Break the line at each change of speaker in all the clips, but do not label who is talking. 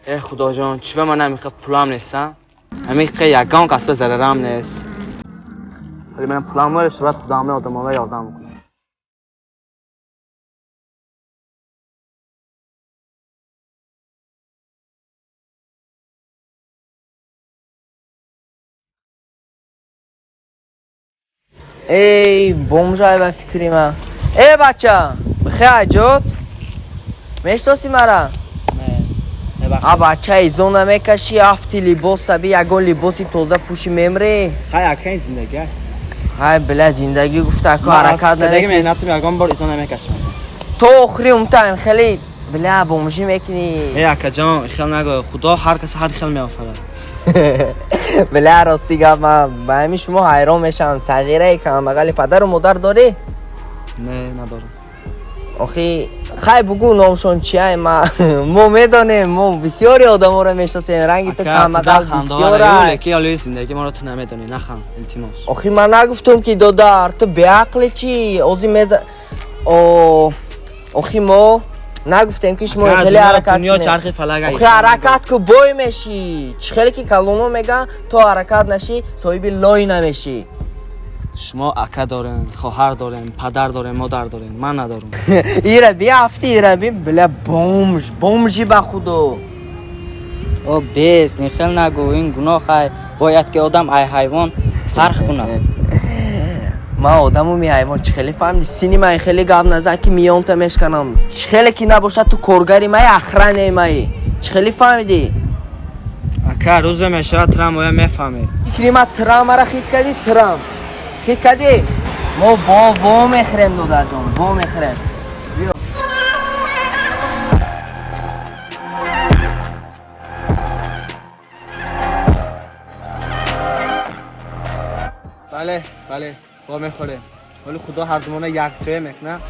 Э худоҷон, чӣ ба ман ҳамиқа пулам нест, а? Ҳамиқа ягон кас ба зарарам нест. Вале ман пулам дорам, шояд худам одамонро ёрдам кунам.
Эй, бомжай ба фикри ман. Э бача, бихе аҷот? Мешноси мара? А бача, изо намекашӣ, афти либоса би ягон либоси тоза пӯши мемрӣ.
Хай акай зиндагӣ.
Хай била зиндагӣ гуфта ко ҳаракат
намекунӣ. Меҳнатам ягон бор изо намекашам.
То охири умтаем хеле била бомжӣ мекунӣ.
Э акаҷон, хел нагӯ, худо ҳар кас ҳар хел меофарад.
Била рости гап, ман ба ҳамин шумо ҳайрон мешавам. Сағираи камбағали падару модар дорӣ?
Не, надорам.
Охи хай бугӯ номшон чия, мо медонем, мо бисёри одаморо мешносем, ранги ту камбағал бисёра.
Ки олии зиндагӣ моро ту намедонӣ, нахан, илтимос.
Охи ман нагуфтум ки додар, ту беақлӣ чӣ? Ози меза охи мо нагуфтем ки шумо хеле ҳаракат
кунед. Чархи фалак.
Охи ҳаракат ку бой мешӣ. Чӣ хеле ки каломо мегӯянд, то ҳаракат нашӣ, соҳиби лой намешӣ.
Шумо ака дорен, хоҳар дорен, падар дорен, модар дорен, ман надорам.
Ира би афти, ира би била бомж, бомжи ба худо.
О бес, нихел нагӯ, ин гуноҳ ай, бояд ки одам ай ҳайвон фарқ кунад.
Ман одаму ми ҳайвон чӣ хеле фаҳмидӣ? Сини ман хеле гап назан ки миёнта мешканам. Чӣ хеле ки набошад ту коргари май, охранаи май. Чӣ хеле фаҳмидӣ?
Ака, рӯзе мешавад трам оя мефаҳмед.
Фикри ма трам ара хит кардӣ, трам. Хит кардӣ? Мо бо во мехӯрем, додарҷон, во мехӯрем. Биё.
Бале, бале, во мехӯрем. Вале худо ҳар думона якҷоя мекунад.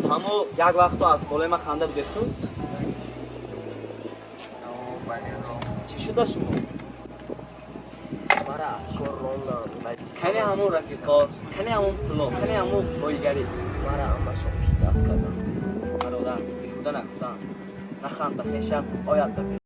Ҳамо як вақту аз болои ман ханда будед ту? Чӣ шуда шумо?
Мара аз кор ронданд.
Кани ҳамон рафиқо, кани ҳамон пуло, кани ҳамон боигарӣ?
Мара ҳамашон кидат карданд.
Бародар, беҳуда нагуфтам. Наханд ба хешат, ояд ба пеш.